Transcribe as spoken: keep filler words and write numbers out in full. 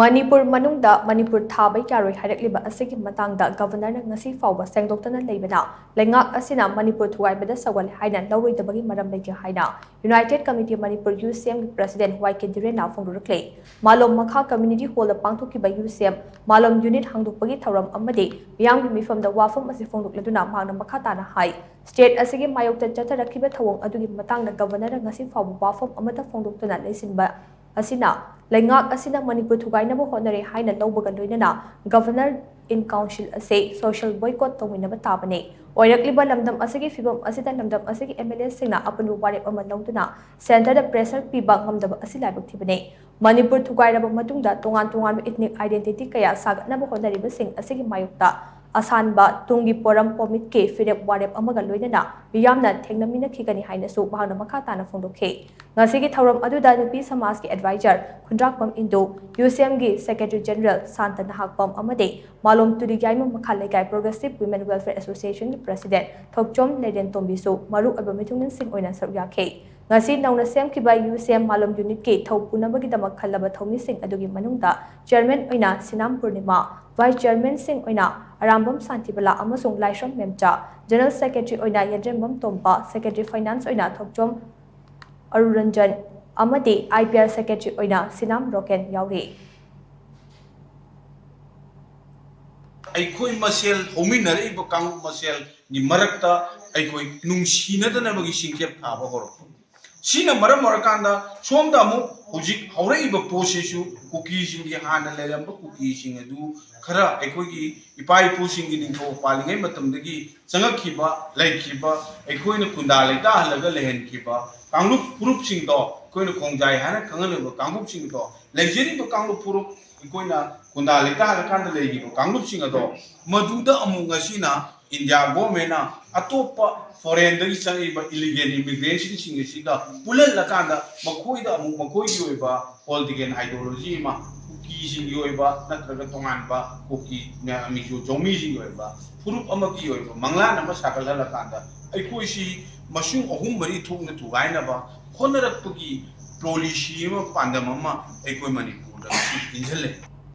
ꯃꯅꯤꯄꯨꯔ ꯃꯅꯨꯡꯗ ꯃꯅꯤꯄꯨꯔ ꯊꯥꯕ ꯌꯥꯔꯣꯏ ꯍꯥꯏꯔꯛꯂꯤꯕ ꯑꯁꯤꯒꯤ ꯃꯇꯥꯡꯗ ꯒꯕꯔꯅꯔꯅ ꯉꯁꯤ ꯐꯥꯎꯕ ꯁꯦꯡꯗꯣꯛꯇꯅ ꯂꯩꯕꯅ ꯂꯩꯉꯥꯛ ꯑꯁꯤꯅ ꯃꯅꯤꯄꯨꯔ ꯊꯨꯒꯥꯏꯕꯗ ꯁꯧꯒꯠꯂꯦ ꯍꯥꯏꯅ ꯂꯧꯔꯣꯏꯗꯕꯒꯤ ꯃꯔꯝ ꯂꯩꯇꯦ ꯍꯥꯏꯅ United Committee Manipur, ꯌꯨ ꯁꯤ ꯑꯦꯝꯒꯤ ꯄ꯭ꯔꯁꯤꯗꯦꯟ ꯋꯥꯏ ꯀꯦ ꯙꯤꯔꯦꯟꯅ ꯐꯣꯡꯗꯣꯔꯛꯂꯦ꯫ ꯃꯥꯂꯣꯝ ꯃꯈꯥ ꯀꯝꯃ꯭ꯌꯨꯅꯤꯇꯤ ꯍꯣꯜꯗ ꯄꯥꯡꯊꯣꯛꯈꯤꯕ ꯌꯨ ꯁꯤ ꯑꯦꯝ ꯃꯥꯂꯣꯝ ꯌꯨꯅꯤꯠ ꯍꯥꯡꯗꯣꯛꯄꯒꯤ ꯊꯧꯔꯝ ꯑꯃꯗꯤ ꯃꯤꯌꯥꯝꯒꯤ ꯃꯤꯐꯝꯗ ꯋꯥꯐꯝ ꯑꯁꯤ ꯐꯣꯡꯗꯣꯛꯂꯗꯨꯅ ꯃꯍꯥꯛꯅ ꯃꯈꯥ ꯇꯥꯅ ꯍꯥꯏ, ꯁ꯭ꯇꯦꯠ ꯑꯁꯤꯒꯤ ꯃꯥꯌꯣꯛꯇ ꯆꯠꯊꯔꯛꯈꯤꯕ ꯊꯧꯑꯣꯡ ꯑꯗꯨꯒꯤ ꯃꯇꯥꯡꯗ ꯒꯕꯔꯅꯔꯅ ꯉꯁꯤ ꯐꯥꯎꯕ ꯋꯥꯐꯝ ꯑꯃꯠꯇ ꯐꯣꯡꯗꯣꯛꯇꯨꯅ ꯂꯩꯁꯤꯟꯕ ꯑꯁꯤꯅ ꯂꯩꯉꯥꯛ ꯑꯁꯤꯅ ꯃꯅꯤꯄꯨꯔ ꯊꯨꯒꯥꯏꯅꯕ ꯍꯣꯠꯅꯔꯦ ꯍꯥꯏꯅ ꯂꯧꯕꯒ ꯂꯣꯏꯅꯅ Governor in Council ꯑꯁꯤ social boycott ꯇꯧꯃꯤꯟꯅꯕ ꯇꯥꯕꯅꯤ꯫ ꯑꯣꯏꯔꯛꯂꯤꯕ ꯂꯝꯗꯝ ꯑꯁꯤꯒꯤ ꯐꯤꯕꯝ ꯑꯁꯤꯗ ꯂꯝꯗꯝ ꯑꯁꯤꯒꯤ ꯑꯦꯝ ꯑꯦꯜ ꯑꯦꯁꯤꯡꯅ ꯑꯄꯨꯟꯕ ꯋꯥꯔꯦꯞ ꯑꯃ ꯂꯧꯗꯨꯅ centreꯗ pressure ꯄꯤꯕ ꯉꯝꯗꯕ ꯑꯁꯤ ꯂꯥꯏꯕꯛ ꯊꯤꯕꯅꯤ꯫ ꯃꯅꯤꯄꯨꯔ ꯊꯨꯒꯥꯏꯔꯕ ꯃꯇꯨꯡꯗ ꯇꯣꯉꯥꯟ ꯇꯣꯉꯥꯟꯕ ethnic identity ꯀꯌꯥ ꯁꯥꯒꯠꯅꯕ ꯍꯣꯠꯅꯔꯤꯕꯁꯤꯡ ꯑꯁꯤꯒꯤ ꯃꯥꯌꯣꯛꯇ ꯑꯁꯥꯟꯕ ꯇꯨꯡꯒꯤ ꯄꯣꯔꯝ ꯄꯣꯃꯤꯠꯀꯤ ꯐꯤꯔꯦꯞ ꯋꯥꯔꯦꯞ ꯑꯃꯒ ꯂꯣꯏꯅꯅ ꯃꯤꯌꯥꯝꯅ ꯊꯦꯡꯅꯃꯤꯟꯅꯈꯤꯒꯅꯤ ꯍꯥꯏꯅꯁꯨ ꯃꯍꯥꯛꯅ ꯃꯈꯥ ꯇꯥꯅ ꯐꯣꯡꯗꯣꯛꯈꯤ꯫ ꯉꯁꯤꯒꯤ ꯊꯧꯔꯝ ꯑꯗꯨꯗ ꯅꯨꯄꯤ ꯁꯃꯥꯖꯀꯤ advisor ꯈꯨꯟꯗ꯭ꯔꯥꯛꯄꯝ ꯏꯟꯗꯨ, ꯌꯨ ꯁꯤ ꯑꯦꯝꯒꯤ Secretary General ꯁꯥꯟꯇ ꯅꯍꯥꯛꯄꯝ ꯑꯃꯗꯤ ꯃꯥꯂꯣꯝ ꯇꯨꯔꯤ ꯌꯥꯏꯃ ꯃꯈꯥ ꯂꯩꯀꯥꯏ Progressive Women Welfare Associationꯒꯤ President ꯊꯣꯛꯆꯣꯝ ꯂꯩꯔꯦꯟ ꯇꯣꯝꯕꯤꯁꯨ ꯃꯔꯨ ꯑꯣꯏꯕ ꯃꯤꯊꯨꯡꯂꯦꯟꯁꯤꯡ ꯑꯣꯏꯅ ꯁꯔꯨꯛ ꯌꯥꯈꯤ꯫ ꯉꯁꯤ ꯅꯧꯅ ꯁꯦꯝꯈꯤꯕ ꯌꯨ ꯁꯤ ꯑꯦꯝ ꯃꯥꯂꯣꯝ ꯌꯨꯅꯤꯠꯀꯤ ꯊꯧ ꯄꯨꯅꯕꯒꯤꯗꯃꯛ ꯈꯜꯂꯕ ꯊꯧꯃꯤꯁꯤꯡ ꯑꯗꯨꯒꯤ ꯃꯅꯨꯡꯗ Chairman ꯑꯣꯏꯅ ꯁꯤꯅꯥꯝ ꯄꯨꯔꯅꯤꯃꯥ, Vice Chairmanꯁꯤꯡ ꯑꯣꯏꯅ ꯑꯔꯥꯝꯕꯝ ꯁꯥꯟꯇꯤꯕꯂꯥ ꯑꯃꯁꯨꯡ ꯂꯥꯏꯁ꯭ꯔꯝ ꯃꯦꯝꯆꯥ, General Secretary ꯑꯣꯏꯅ ꯌꯦꯟꯗ꯭ꯔꯦꯝꯕꯝ ꯇꯣꯝꯕ, Secretary Finance ꯑꯣꯏꯅ ꯊꯣꯛꯆꯣꯝ ꯑꯔꯨꯔꯟꯖꯟ ꯑꯃꯗꯤ ꯑꯥꯏ ꯄꯤ ꯑꯥꯔ Secretary ꯑꯣꯏꯅ ꯁꯤꯅꯥꯝ ꯔꯣꯀꯦꯟ ꯌꯥꯎꯔꯤ꯫ ꯑꯩꯈꯣꯏ ꯃꯁꯦꯜ, ꯍꯧꯃꯤꯟꯅꯔꯛꯏꯕ ꯀꯥꯡꯂꯨꯞ ꯃꯁꯦꯜꯒꯤ ꯃꯔꯛꯇ ꯑꯩꯈꯣꯏ ꯅꯨꯡꯁꯤꯅꯗꯅꯕꯒꯤ ꯁꯤꯡꯆꯦꯞ ꯊꯥꯕ ꯍꯧꯔꯛꯄ꯫ ꯁꯤꯅ ꯃꯔꯝ ꯑꯣꯏꯔꯀꯥꯟꯗ ꯁꯣꯝꯗ ꯑꯃꯨꯛ ꯍꯧꯖꯤꯛ ꯍꯧꯔꯛꯏꯕ ꯄꯣꯠꯁꯤꯁꯨ ꯀꯨꯀꯤꯁꯤꯡꯒꯤ, ꯍꯥꯟꯅ ꯂꯩꯔꯝꯕ ꯀꯨꯀꯤꯁꯤꯡ ꯑꯗꯨ ꯈꯔ ꯑꯩꯈꯣꯏꯒꯤ ꯏꯄꯥ ꯏꯄꯨꯁꯤꯡꯒꯤ ꯅꯤꯡꯊꯧ ꯄꯥꯜꯂꯤꯉꯩ ꯃꯇꯝꯗꯒꯤ ꯆꯪꯉꯛꯈꯤꯕ, ꯂꯩꯈꯤꯕ, ꯑꯩꯈꯣꯏꯅ ꯈꯨꯟꯗꯥ ꯂꯩꯇꯥꯍꯜꯂꯒ ꯂꯩꯍꯟꯈꯤꯕ ꯀꯥꯡꯂꯨꯞ ꯐꯨꯔꯨꯞꯁꯤꯡꯗꯣ, ꯑꯩꯈꯣꯏꯅ ꯈꯣꯡꯖꯥꯏ ꯍꯥꯏꯅ ꯈꯪꯅꯔꯤꯕ ꯀꯥꯡꯂꯨꯞꯁꯤꯡꯗꯣ, ꯂꯩꯖꯔꯤꯕ ꯀꯥꯡꯂꯨꯞ ꯐꯨꯔꯨꯞ ꯑꯩꯈꯣꯏꯅ ꯈꯨꯟꯗꯥ ꯂꯩꯇꯥꯍꯜꯂꯀꯥꯟꯗ ꯂꯩꯈꯤꯕ ꯀꯥꯡꯂꯨꯞꯁꯤꯡ ꯑꯗꯣ, ꯃꯗꯨꯗ ꯑꯃꯨꯛ ꯉꯁꯤꯅ ꯏꯟꯗꯤꯌꯥ ꯒꯣꯔꯃꯦꯟꯅ ꯑꯇꯣꯞꯄ ꯐꯣꯔꯦꯟꯗꯒꯤ ꯆꯪꯉꯛꯏꯕ ꯏꯂꯤꯒꯦꯜ ꯏꯃꯤꯒ꯭ꯔꯦꯟꯁꯤꯡ ꯑꯁꯤꯒ ꯄꯨꯜꯍꯜꯂꯀꯥꯟꯗ ꯃꯈꯣꯏꯗ ꯑꯃꯨꯛ ꯃꯈꯣꯏꯒꯤ ꯑꯣꯏꯕ ꯄꯣꯂꯤꯇꯤꯀꯦꯜ ꯑꯥꯏꯗꯤꯌꯣꯂꯣꯖꯤ ꯑꯃ, ꯀꯨꯀꯤꯁꯤꯡꯒꯤ ꯑꯣꯏꯕ ꯅꯠꯇ꯭ꯔꯒ ꯇꯣꯉꯥꯟꯕ ꯀꯨꯀꯤ, ꯃꯤꯖꯣ, ꯆꯧꯃꯤꯁꯤꯡꯒꯤ ꯑꯣꯏꯕ ꯐꯨꯔꯨꯞ ꯑꯃꯒꯤ ꯑꯣꯏꯕ ꯃꯪꯂꯥꯟ ꯑꯃ ꯁꯥꯒꯠꯍꯜꯂꯀꯥꯟꯗ ꯑꯩꯈꯣꯏꯁꯤ ꯃꯁꯤꯡ ꯑꯍꯨꯝ ꯃꯔꯤ ꯊꯣꯛꯅ ꯊꯨꯒꯥꯏꯅꯕ ꯍꯣꯠꯅꯔꯛꯄꯒꯤ ꯄꯣꯂꯤꯁꯤ ꯑꯃ, ꯄꯥꯟꯗꯝ ꯑꯃ ꯑꯩꯈꯣꯏ ꯃꯅꯤꯄꯨꯔ ꯏꯟꯁꯤꯜꯂꯦ꯫